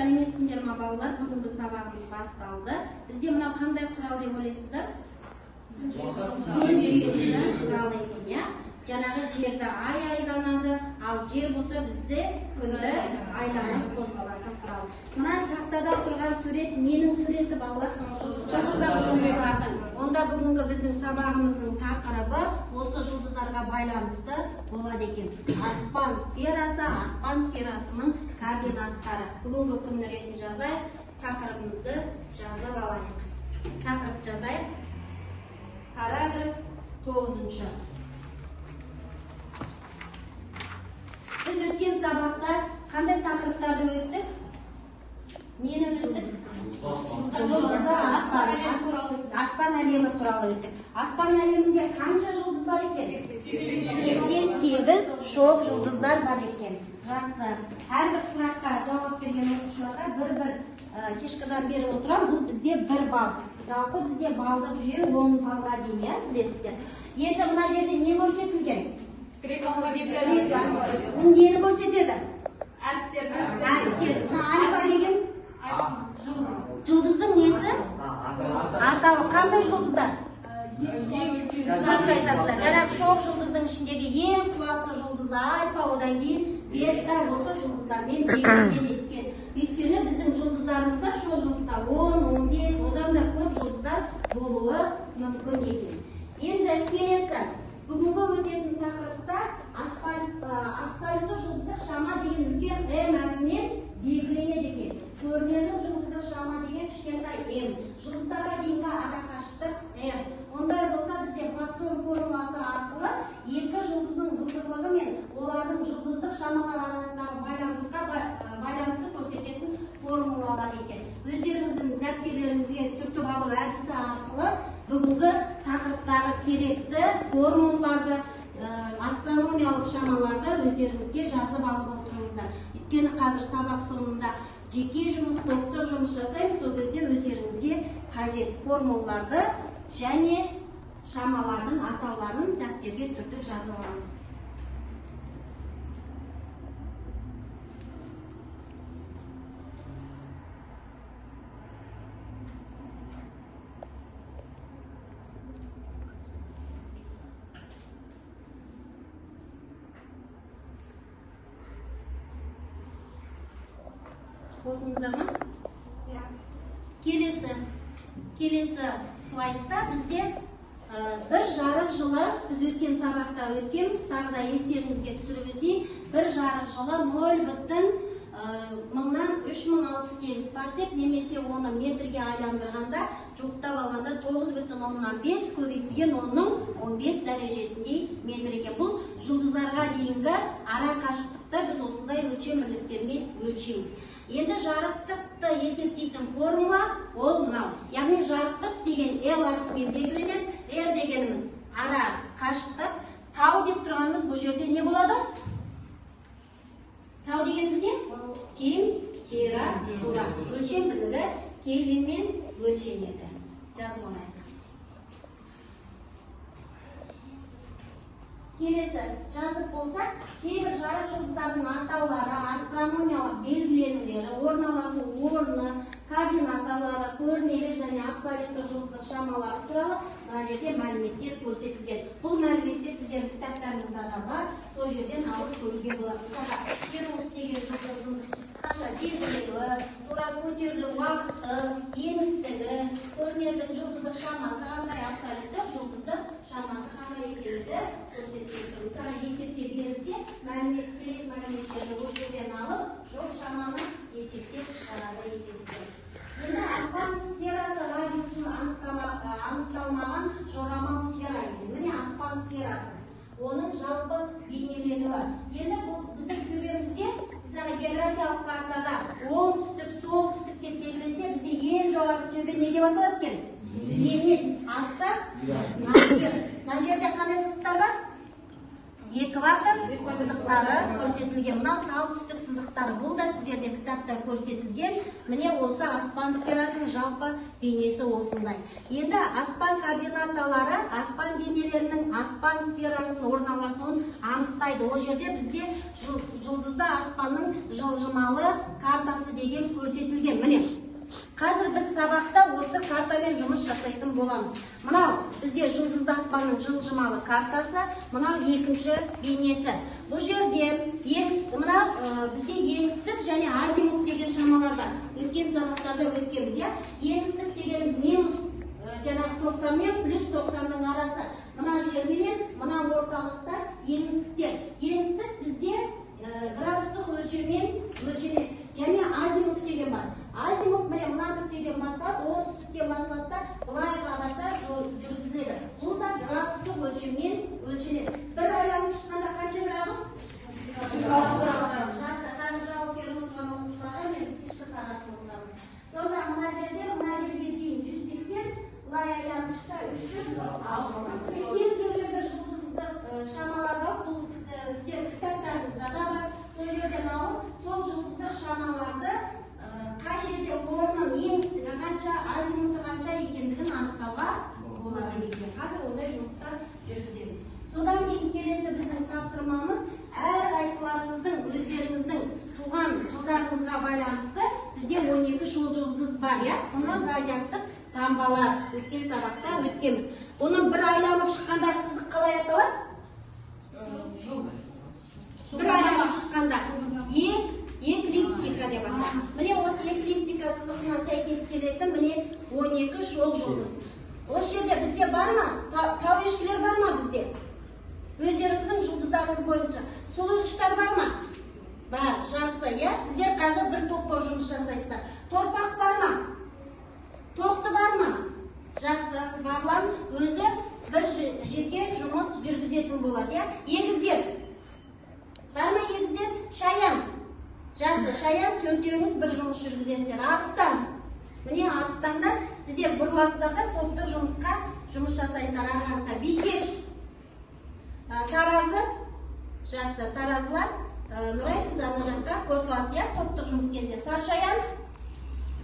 Сәлеметсіңдер ма, балалар? Бүгінгі сабағымыз басталды. Бізде мынау қандай құрал деп ойлайсыздар? Күн жүйесінің құралы екен, иә? Жаңағы жерді ай айланады, ал жер болса бізде күнді айланып қозғалатын құрал. Мына тақтада тұрған сурет ненің суреті, балалар? Жұлдыздардың. Онда бүгінгі біздің сабағымыздың тақырыбы осы жұлдыздарға байланысты болады екен. Аспан сферасы, аспан сферасының координаттары. Бүгінгі күн ретін жазайық, тақырыбымызды жазып алайық. Тақырып жазайық. Параграф 9. Біз өткен сабақта қандай тақырыптарды өттік? Нені өттік? Жұлдыздар, аспан әлемі туралы өттік. Аспан әлемінде қанша жұлдыз бар екен? 88 шоқ жұлдыздар бар екен. Жақсы. Әрбір сұраққа жауап берген оқушыларға бір-бір фишкадан беріп отырамын. Бұл бізде 1 балл. Жалпы бізде балдық жүйе 10 баллға дейін, иә, білесіздер. Енді мына жерде не көрсетілген? Грек алфавиті. Бұл нені көрсетеді? Әріптер. Әріптер. Мына альфа деген жұлдыздың несі? Атауы. Қандай жұлдыздар? Дұрыс айтасыздар. Жаңағы шоқ жұлдыздың ішіндегі ең қуатты жұлдыз альфа, одан кейін бета, осы жұлдыздармен белгіленеді екен. Өйткені біздің жұлдыздарымызда шоқ жұлдыздар 10, 15, одан да көп жұлдыздар болуы мүмкін екен. Енді келесі бүгінгі өтетін тақырыпта абсолютті жұлдыздық шама деген үлкен М әрпімен белгіленеді екен. Көрінетін жұлдыздық шама деген кішкентай М. Жұлдыздарға дейінгі арақашықтық R. Ондай болса бізде Максвелл формуласы арқылы екі жұлдыздың жылдырлығы мен олардың жұлдыздық шамалар арасындағы байланысты көрсететін формулалар екен. Өздеріңіздің дәптерлеріңізге түртіп алу әдісі арқылы бүгінгі тақырыптағы керекті формулаларды, астрономиялық шамаларды өздеріңізге жазып алып отырыңыздар. Өйткені қазір сабақ соңында жеке жұмыс, топтық жұмыс жасаймыз, сол кезде өздеріңізге қажет формулаларды және шамалардың атауларын дәптерге түртіп жазып аламыз. Болдыңыздар ма? Келесі слайдта бізде бір жарық жылы, біз өткен сабақта өткенбіз, тағы да естеріңізге түсіріп өтейін, бір жарық жылы 0,3068 парсек, немесе оны метрге айландырғанда, жуықтап алғанда 9,5 көбейтілген 10-ның 15 дәрежесіндей метр екен. Бұл жұлдыздарға дейінгі ара қашықтықты біз осындай өлшем бірліктермен өлшейміз. Енді жарықтықты есептейтін формула ол мынау. Яғни жарықтық деген L әрпімен белгіленеді. R дегеніміз ара қашықтық. Тау деп тұрғанымыз бұл жерде не болады? Тау дегеніміз не? Температура. Өлшем бірлігі кельвинмен өлшенеді. Жазып алайық. Келесі жазып болсақ, кейбір жарық жұлдыздардың атаулары, астрономиялық белгіленулері, орналасу орны, координаталары, көрінері және абсолютті жұлдыздық шамалары туралы мына жерде мәліметтер көрсетілген. Бұл мәліметтер сіздердің кітаптарыңызда да бар, сол жерден алып көруге болады. Мысалға, Сириус деген жұлдызымыз қысқаша белгіленуі, тура көтерілу уақыты, еңістігі, көрінерлік жұлдыздық шамасы қандай, абсолюттік жұлдыздық шамасы қандай екендігі көрсетілген. Мысалға, есепте берілсе, керек мәліметтерді осы жерден алып, жоқ шаманы есептеп шығарады екенсіздер. Енді аспан сферасы радиусы анықталмаған жорамал сфера екен. Міне аспан сферасы, оның жалпы бейнеленуі. Енді бұл біздің төбемізде, мысалы, географиялық картада оңтүстік, солтүстік деп белгіленсе, бізде ең жоғарғы төбе не деп аталады екен? Зенит. Асты надир. Мына жерде қандай сызықтар бар? Экватор сызықтары көрсетілген. Мынау тал түстік сызықтары. Бұл да сіздерде кітапта көрсетілген. Міне осы аспан сферасының жалпы бейнесі осындай. Енді аспан координаталары аспан денелерінің аспан сферасының орналасуын анықтайды. Ол жерде бізде жұлдызды аспанның жылжымалы картасы деген көрсетілген. Қазір біз сабақта осы картамен жұмыс жасайтын боламыз. Мынау бізде жұлдызды аспанның жылжымалы картасы, мынау екінші бейнесі. Бұл жерде мынау бізде еңістік және азимут деген шамалар бар. Өткен сабақтарда өткенбіз, иә? Еңістік дегеніміз минус жаңағы 90 мен плюс 90-ның арасы. Мына жерменен мына орталықта еңістіктер. Еңістік бізде градустық өлшеммен өлшенеді. Және азимут деген бар. Азимут міне мына нүктеден басталады, оңтүстіктен басталады да былай қарата жүргізіледі. Бұл да градустық өлшеммен өлшенеді. Бір айланып шыққанда қанша градус? Жақсы, қазір жауап беріп отырған оқушыларға мен фишка таратып отырамын. Сонда мына жерде, мына жерге дейін 180, былай айланып шықса 360. Кез келген бір жұлдыздық шамалар бар, бұл сіздердің кітаптарыңызда да бар. Сол жерден алып, сол жұлдыздық шамаларды қай жерде орнын, еңістігі қанша, азимуты қанша екендігін анықтауға болады екен. Қазір ондай жұмыстар жүргіземіз. Содан кейін келесі біздің тапсырмамыз әрқайсыларыңыздың өздеріңіздің туған жылдарыңызға байланысты бізде 12 шоқ жұлдыз бар, иә? Бұны зодиактық таңбалар өткен сабақта өткенбіз. Оның бір айланып шыққандағы сызық қалай аталады? Бір айланып шыққанда эклиптика деп аталады. Міне осы эклиптика сызығына сәйкес келетін міне 12 шоқ жұлдыз. Осы жерде бізде бар ма? Тау ешкілер бар ма бізде? Өздеріңіздің жұлдыздарыңыз бойынша. Сұлуғыштар бар ма? Бар, жақсы, иә? Сіздер қазір бір топ болып жұмыс жасайсыздар. Торпақ бар ма? Тоқты бар ма? Жақсы, Бағлан өзі бір жеке жұмыс жүргізетін болады, иә? Егіздер. Бар ма егіздер? Шаян. Жақсы, шаян төртеуіңіз бір жұмыс жүргізесіздер. Арыстан. Міне арыстандар, сіздер бұрыласыздар да топтық жұмысқа жұмыс жасайсыздар. Ары бикеш. Таразы. Жақсы, таразылар. Нұрай, сіз ана жаққа қосыласыз, иә? Топтық жұмыс кезде. Саршаян.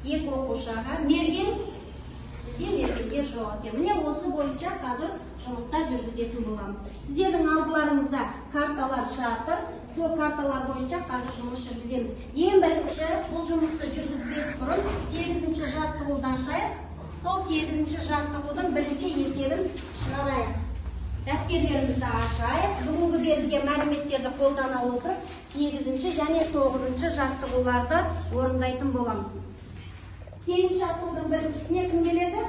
Екі оқушыға. Мерген. Бізде мергендер жоқ екен. Міне осы бойынша қазір жұмыстар жүргізетін боламыз. Сіздердің алдыларыңызда карталар жатыр. Сол карталар бойынша қазір жұмыс жүргіземіз. Ең бірінші бұл жұмысты жүргізбес бұрын 8-ші жаттығуды ашайық. Сол 8-ші жаттығудың бірінші есебін шығарайық. Дәптерлерімізді ашайық. Бүгінгі берілген мәліметтерді қолдана отырып 8-ші және 9-шы жаттығуларды орындайтын боламыз. 8-ші жаттығудың біріншісіне кім келеді?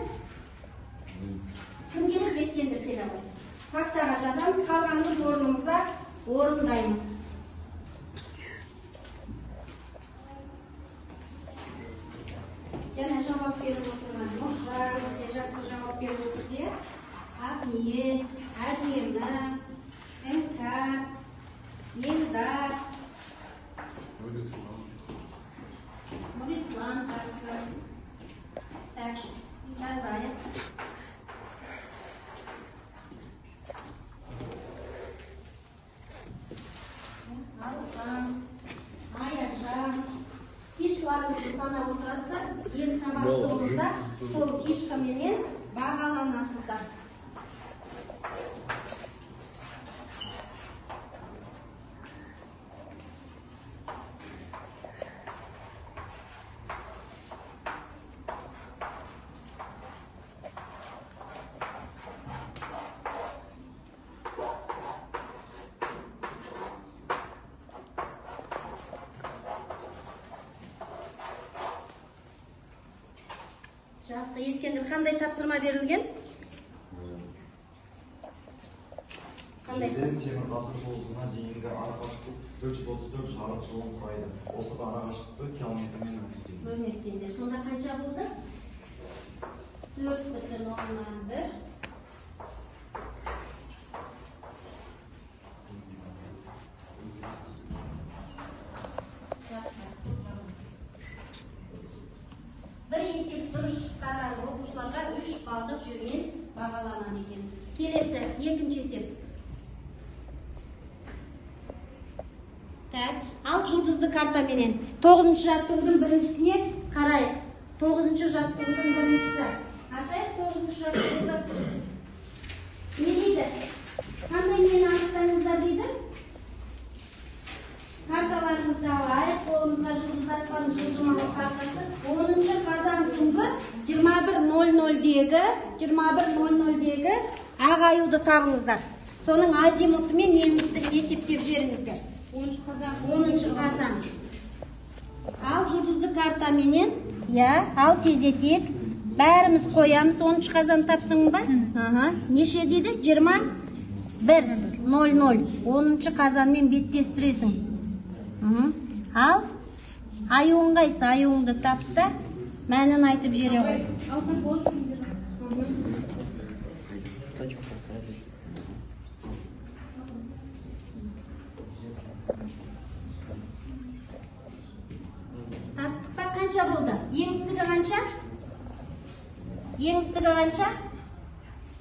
Кім келеді? Ескендір келеді. Тақтаға жазамыз, қалғанымыз орнымызда орындаймыз. Және жауап беріп отырған Нұржан бізде жақсы жауап беріп отыр. Ақниет, Әдемі, Іңкәр, Елдар, Нұрислам жақсы. Так, жазайық. Аружан, Аяжан. Фишкаларыңызды санап отырасыздар. Ең сабақ соңында сол фишкаменен бағаланасыздар. Жақсы, Ескендір, қандай тапсырма берілген? Қандай? Жерден Темірқазық жұлдызына дейінгі арақашықтық 434 жарық жылын құрайды. Осы арақашықтықты километрмен өрнектейді. Өрнектеңдер. Сонда қанша болды? 4,1. Жақсы. Бір есеп дұрыс шығарған оқушыларға 3 балдық жүйемен бағаланады екен. Келесі, екінші есеп. Так, ал жұлдызды картаменен 9-шы жаттығудың біріншісіне қарайық. 9-шы жаттығудың біріншісі. Ашайық 9-шы жаттығуды. Не дейді? Қандай нені анықтаңыздар дейді? Карталарыңызды алайық, қолымызға жұлдызды аспан жылжымалы картасы. 10 қазан күні түнгі 21:00-дегі 21:00-дегі ақ аюды табыңыздар. Соның азимуты мен еңістігін есептеп жіберіңіздер. 10 қазан. 10 қазан. Ал жұлдызды картаменен, иә, ал тездетейік. Бәріміз қоямыз. 10 қазан таптың ба? Аха. Неше дейді? 21:00. 10 қазанмен беттестіресің. Ал аюың қайсы? Аюыңды тап та мәнін айтып жібере ғой. Алсақ болады. Таптық па? Қанша болды? Еңістігі қанша? Еңістігі қанша?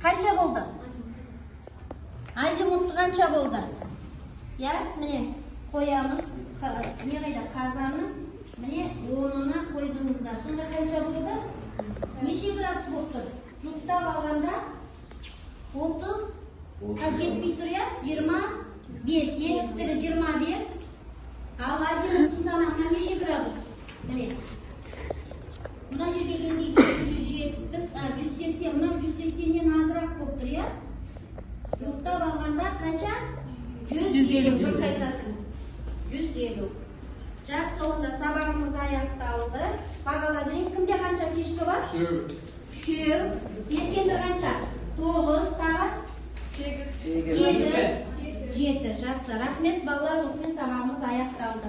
Қанша болды? Азимутты қанша болды? Иә, міне қоямыз. Не қайда? Қазанның міне 10-ына қойдыңыздар. Сонда қанша болды? Неше градус болып тұр? Жуықтап алғанда 30, жетпей тұр, иә? 25. Еңістігі 25. Ал азимуттың санағына неше градус? Міне. Мына жерге келгенде 170, 180, мынау 180-нен азырақ болып тұр, иә? Жуықтап алғанда қанша? 150. Дұрыс айтасың. 150. Жақсы, онда сабағымыз аяқталды. Бағалап жіберейік. Кімде қанша фишка бар? 3. Ескендір қанша? 9, тағы 8. 8, 7. Жақсы, рахмет балалар, осымен сабағымыз аяқталды.